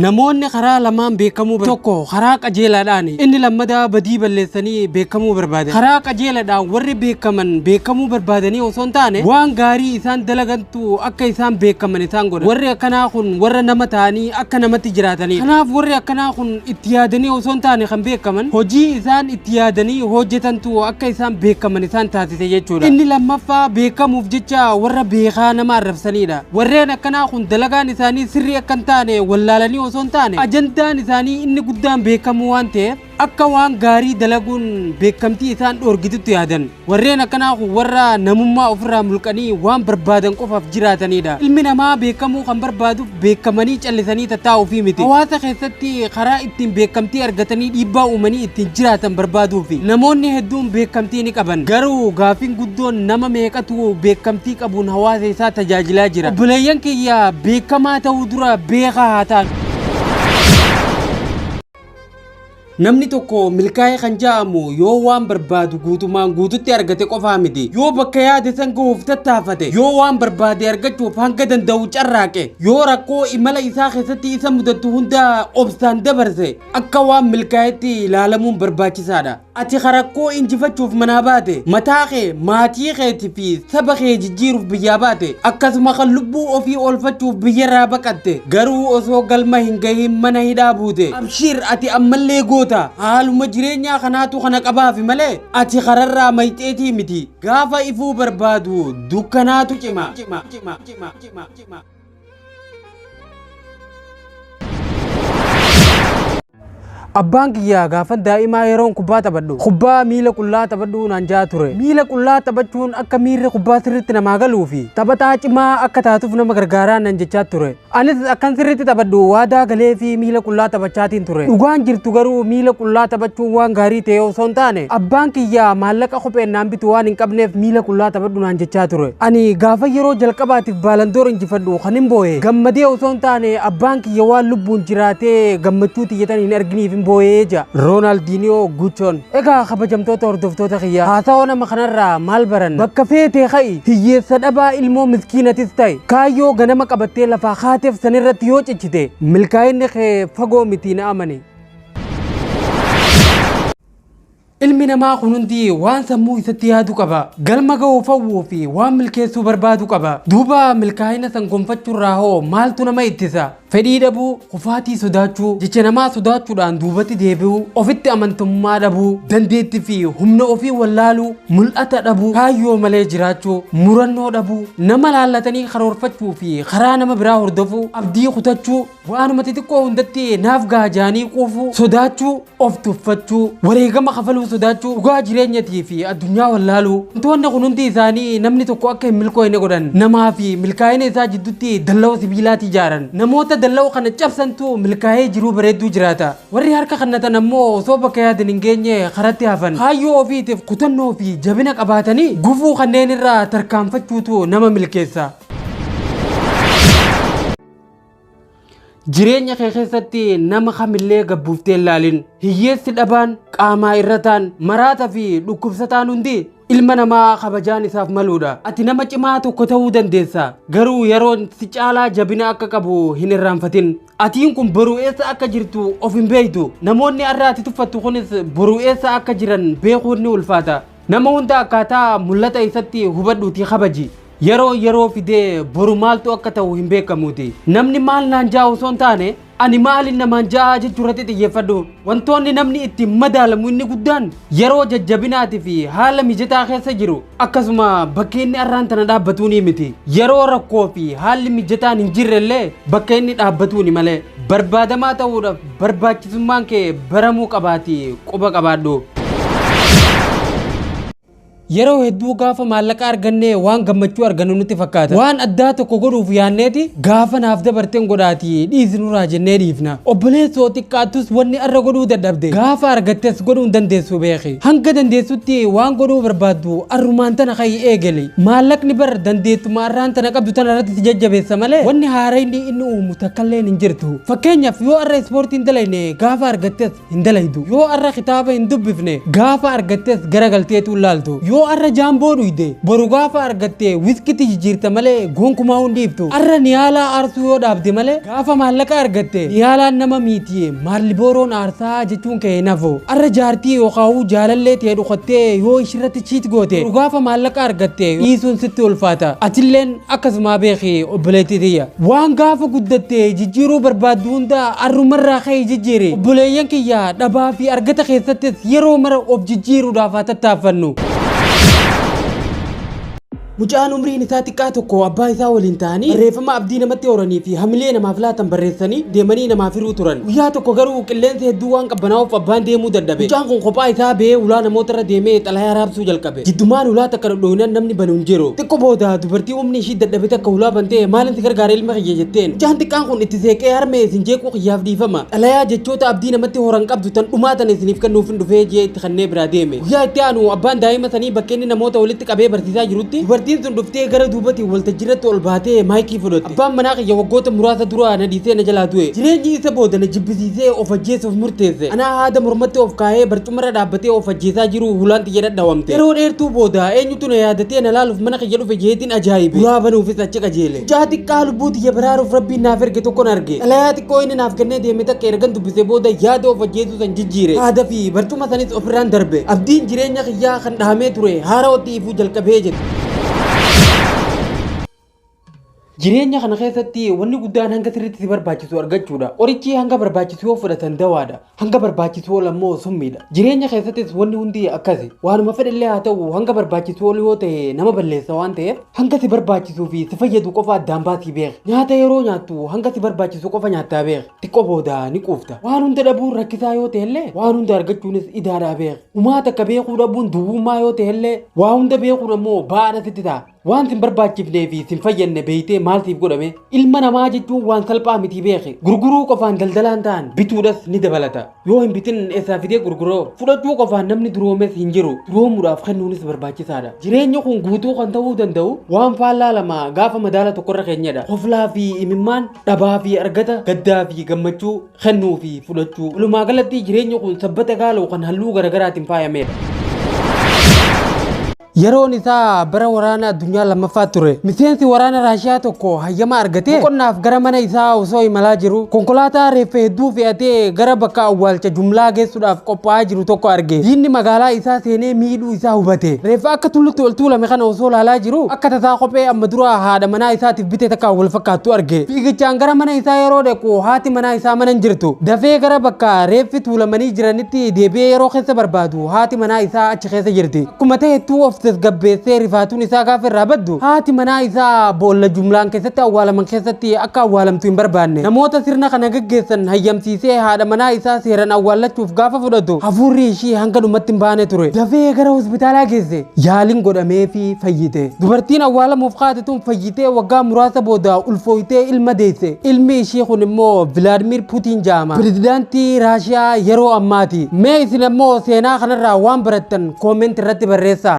Namoonni karaa lamaan beekamuu tokko karaa qajeelaadhaan, inni lammataa badii balleessanii beekamuu barbaadan. Karaa qajeelaadhaan warri beekaman beekamuu barbaadanii osoo hin taane waan gaarii isaan dalagantu akka isaan beekaman isaan godha. Warri akkanaa kun warra nama ta'anii akka namatti jiraatanidha. Kanaaf warri akkanaa kun itti yaadanii osoo hin taane kan beekaman hojii isaan itti yaadanii hojjetantu akka isaan beekaman isaan taasise jechuudha. Inni lammaffaa beekamuuf jecha warra beekaa nama arrabsanidha. Warreen akkanaa kun dalagaan isaanii sirrii akka hin taane wallaalanii osoo hin taane ajandaan isaanii inni guddaan beekamuu waan ta'eef akka waan gaarii dalaguun beekamtii isaan dhoorgitutti yaadan. Warreen akkanaa kun warra namummaa ofirraa mulqanii waan barbaadan qofaaf jiraatanidha. Ilmi namaa beekamuu kan barbaaduuf beekamanii callisanii tattaa'uufii miti. Hawaasa keessatti karaa ittiin beekamtii argatanii dhiibbaa uumanii ittiin jiraatan barbaaduufi. Namoonni hedduun beekamtii ni qaban. Garuu gaafiin guddoon nama meeqatu beekamtii qabuun hawaasa isaa tajaajilaa jira? Obboleeyyan kiyya, beekamaa ta'uu dura beekaa haa taanu. Namni tokko milkaa'e kan ja'amu yoo waan barbaadu guutumaan guututti argate qofaa miti. Yoo bakka yaade san gahuuf tattaafate, yoo waan barbaade argachuuf hanga danda'u carraaqe, yoo rakkoo imala isaa keessatti isa mudattu hunda obsaan dabarse akka waan milkaa'etti ilaalamuun barbaachisaadha. Ati ka rakkoo injifachuuf manaa baate, mataa kee, maatii keeti fi saba kee jijjiiruuf biyyaa baate, akkasuma kan lubbuu ofii oolfachuuf biyyarraa baqatte, garuu osoo galma hin gahin mana hidhaa buute, abshiir ati ammallee goota. Haaluma jireenyaa kanaatu kana qabaafi malee ati kararraa mayxeetii miti. Gaafa ifuu barbaadu dukkanaatu cima. Abbaan kiyya gaafan daa'imaa yeroon kubbaa taphadhu kubbaa miila qullaa taphadhu naan jaa ture. Miila qullaa taphachuun akka miirri kubbaa sirriitti namaa galuu fi taphataa cimaa akka taatuuf nama gargaaraa naan jechaa ture. Anis akkan sirriitti taphadhu waadaa galee fi miila qullaa taphachaatiin ture. Dhugaan jirtu garuu miila qullaa taphachuun waan gaarii ta'e osoo hin taane abbaan kiyya maallaqa kopheen naan bitu waan hin qabneef miila qullaa taphadhu naan jechaa ture. Ani gaafa yeroo jalqabaatiif baalandoor injifadhu kan hin boo'e gammadee osoo hin taane abbaan kiyya waan lubbuun jiraatee gammachuu tiyya tan hin arginiif hin boo'ee ja'a. Roonaaldiniyoo Guchoon. Egaa kabajamtoota hordoftoota kiyya, haasawaa nama kanarraa maal baranna? Bakka feetee ka'i, hiyyeessa dhabaa ilmoo miskiinatis ta'i, kaayyoo ganama qabattee lafaa kaateef sanirratti yoo cichite milkaa'inni kee fagoo miti, na amani. Ilmi namaa kun hundi waan sammuu isatti yaadu qaba. Galma ga'uuf hawwuu fi waan milkeessuu barbaadu qaba. Duuba milkaa'ina san gonfachuurraa hoo maaltu nama ittisa? Fedhii dhabuu, kufaatii sodaachuu, jecha namaa sodaachuudhaan duubatti deebi'uu, ofitti amantamummaa dhabuu, dandeettii fi humna ofii wallaaluu, mul'ata dhabuu, kaayyoo malee jiraachuu, murannoo dhabuu, nama laallatanii karoorfachuu fi karaa nama biraa hordofuu, abdii kutachuu, waanuma xixiqqoo hundatti naaf gaha jaanii quufuu, sodaachuu, of tuffachuu, wareegama kafaluu sodaachuu, dhugaa jireenyatii fi addunyaa wallaaluu. Wantoonni kun hundi isaanii namni tokko akka hin milkooyne godhan. Namaa fi milkaa'ina isaa jidduutti dallawa sibiilaati ijaaran. Namoota dallawa kana cabsantu milkaa'ee jiruu bareedduu jiraata. Warri harka kennatan ammoo osoo bakka yaadan hin geenye karatti hafan. Kaayyoo ofiitiif kutannoo fi jabina qabaatanii gufuu kanneen irraa tarkaanfachuutu nama milkeessa. Jireenya kee keessatti nama kamillee gabbuuftee hin laalin. Hiyyeessi dhabaan, qaamaa irrataan, maraata fi dhukkubsataan hundi ilma namaa kabajaan isaaf maluudha. Ati nama cimaa tokko ta'uu dandeessa. Garuu yeroon si caalaa jabina akka qabu hin irraanfatin. Atiin kun boru eessa akka jirtu of hin beektu. Namoonni har'a ati tuffattu kunis boru eessa akka jiran beekuun ni ulfaata. Nama hunda akkaataa mul'ata isatti hubadhuutii kabaji. Yeroo yeroo fidee boru maaltu akka ta'u hin beekamuuti. Namni maal naan ja'a osoo hin taane ani maalin namaan ja'a jechuu irratti xiyyeeffadhu. Wantoonni namni ittiin madaalamu inni guddaan yeroo jajjabinaatii fi haala mijataa keessa jiru akkasuma bakka inni arraan tana dhaabbatuuni miti. Yeroo rakkoo fi haalli mijataan hin jirre illee bakka inni dhaabbatuuni malee. Barbaadamaa ta'uudhaaf barbaachisummaan kee baramuu qabaati, quba qabaadhu. Yeroo hedduu gaafa maallaqa arganne waan gammachuu argannu nutti fakkaata. Waan addaa tokko godhuuf yaanneeti gaafa naaf dabarteen godhaati dhiisi nurraa jennee dhiifna. Obboleessoo, xiqqaattus wanni arra godhuu dadhabde gaafa argattes godhuu hin dandeessu beeki. Hanga dandeessutti waan godhuu barbaaddu arrumaan tana ka'ii eegali. Maallaqni bar dandeettuma arraan tana qabdu tana irratti si jajjabeessa malee wanni haarayni inni uumu takkalleen hin jirtu. Fakkeenyaaf, yoo arra ispoortii hin dalayne gaafa argattes hin dalaydu. Yoo arra kitaaba hin dubbifne gaafa argattes garagalteetu hin laaltu. Yoo Yoo arra jaamboo dhuyde boru gaafa argatte wiskitti jijjiirta malee gonkumaa hin dhiiftu. Arra niyaalaa aarsuu yoo dhaabde malee gaafa maallaqa argatte niyaalaan nama miiti maallibooroon aarsaa jechuun kee hin hafu. Arra jaartii yookaan jaalallee ta'e dhukattee yoo ishirratti cheat goote boru gaafa maallaqa argatte dhiisuun sitti ulfaata. Atilleen akkasuma beeki obboleettii tiyya. Waan gaafa guddatte jijjiiruu barbaaddu hunda arrumarraa ka'ee jijjiiri. Obboleeyyan kiyya dhabaa fi argata keessattis yeroo mara of jijjiiruudhaaf haa tattaaffannu. Mucaan umriin isaa xiqqaa tokko abbaa isaa waliin ta'anii barreeffama abdii namatti horanii fi hamilee namaaf laatan barreessanii deemanii namaaf hiruu turan. Guyyaa tokko garuu qilleensa hedduu waan qabbanaa'uuf abbaan deemuu dadhabe. Mucaan kun kophaa isaa ba'ee ulaa namoota irra deemee xalayaa raabsuu jalqabe. Jiddumaan ulaa takka dhodhooynan namni banu hin jiru. Xiqqoo booda dubartii umni ishii dadhabe takka ulaa bantee maalin si gargaara ilma kiyya jetteen. Mucaan xiqqaan kun itti seeqee harmee isin jeequu kiyyaaf dhiifama. Xalayaa jechoota abdii namatti horan qabdu tan dhumaa tan isiniif kennuuf hin dhufee jee itti kannee biraa deeme. Guyyaa itti aanu abbaan daa'ima sanii bakka inni namoota walitti qabee barsiisaa jirutti dubartiin sun dhuftee gara duubatiin waltajjiirratti ol baatee maayikii fudhatte. Abbaan manaa kiyya waggoota muraasa dura na dhiisee na jalaa du'e. Jireenyi isa booda na jibbisiisee of ajjeesuuf murteesse. Anaa haada mormatti of kaa'ee barcumarra dhaabbatee of ajjeesaa jiru hulaan xiyya dhadhawamte. Yeroo dheertuu booda eenyutu na yaadatee na laaluuf mana kiyya dhufe jeetiin ajaa'ibe. Ulaa banuufis achi qajeele. Mucaa xiqqaa lubbuu xiyya baraaruuf rabbiin naaf erge tokkon arge. Xalayaa xiqqoo inni naaf kennee deeme takka ergan dubbise booda yaada of ajjeesuu san jijjiire. Haada fi barcuma sanis ofirraan darbe. Abdiin jireenya kiyyaa kan dhahamee ture haarawatti ifuu jalqabee jedhe. Jireenya kana keessatti wanni guddaan hanga sirriitti si barbaachisu argachuudha. Qorichi hanga barbaachisu yoo fudhatan dawaadha. Hanga barbaachisu ol ammoo summiidha. Jireenya keessattis wanni hundi akkasi. Waanuma fedhallee haa ta'u hanga barbaachisu ol yoo ta'e nama balleessa waan ta'eef hanga si barbaachisuu fi si fayyadu qofa addaan baasii beeki. Nyaata yeroo nyaattu hanga si barbaachisu qofa nyaattaa beeki. Xiqqoo booda ni quufta. Waan hunda dhabuun rakkisaa yoo ta'ellee waan hunda argachuunis idaadhaa beeki. Umaa takka beekuu dhabuun duwwummaa yoo ta'ellee waa hunda beekuun ammoo ba'aadha sitti ta'a. Waan sin barbaachifnee fi sin fayyadne beeytee maal siif godhame? Ilma namaa jechuun waan salphaa miti beeki. Gurguruu qofaan daldalaan ta'an bituudhas ni dabalata. Yoo hin bitin eessaa fidee gurguroo? Fudhachuu qofaan namni duroomes hin jiru. Duroomuudhaaf kennuunis barbaachisaadha. Jireenyi kun guutuu kan ta'uu danda'u waan faallaa lama gaafa madaala tokkorra keenyadha. Koflaa fi imimmaan, dhabaa fi argata, gaddaa fi gammachuu, kennuu fi fudhachuu. Walumaa galatti jireenyi kun sabbata gaaloo kan halluu garaagaraatiin faayamedha. Yeroon isaa bara waraana addunyaa lammaffaa ture. Miseensi waraana Raashiyaa tokko hayyama argatee boqonnaaf gara mana isaa osoo imalaa jiru konkolaataa reeffa hedduu fe'atee gara bakka awwaalcha jumlaa geessuudhaaf qophaa'aa jiru tokko arge. Diinni magaalaa isaa seenee miidhuu isaa hubate. Reeffa akka tullutti ol tuulame kana osoo ilaalaa jiru akka tasaa kophee amma dura haadha manaa isaatiif bite takka wal fakkaattu arge. Fiigichaan gara mana isaa yeroo dhaqu haati manaa isaa mana hin jirtu. Dafee gara bakka reeffi tuulamanii jiranitti deebi'ee yeroo keessa barbaadu haati manaa isaa achi keessa jirti. Akkuma ta'ettuu of tasgabbeessee rifaatuun isaa gaafa irraa baddu haati manaa isaa boolla jumlaan keessatti awwaalaman keessatti akka awwaalamtu hin barbaanne. Namoota sirna kana gaggeessan hayyamsiisee haadha manaa isaa seeraan awwaallachuuf gaafa fudhatu hafuurri ishii hanga dhumatti hin baane ture. Dafee gara hospitaalaa geesse. Yaaliin godhamee fi fayyite. Dubartiin awwaalamuuf kaate tun fayyitee waggaa muraasa booda ulfooytee ilma deesse. Ilmi ishii kun immoo Vilaadimir Putiin jedhama. Pirezidaantii Raashiyaa yeroo ammaati. Mee isin ammoo seenaa kanarraa waan barattan comment irratti barreessaa.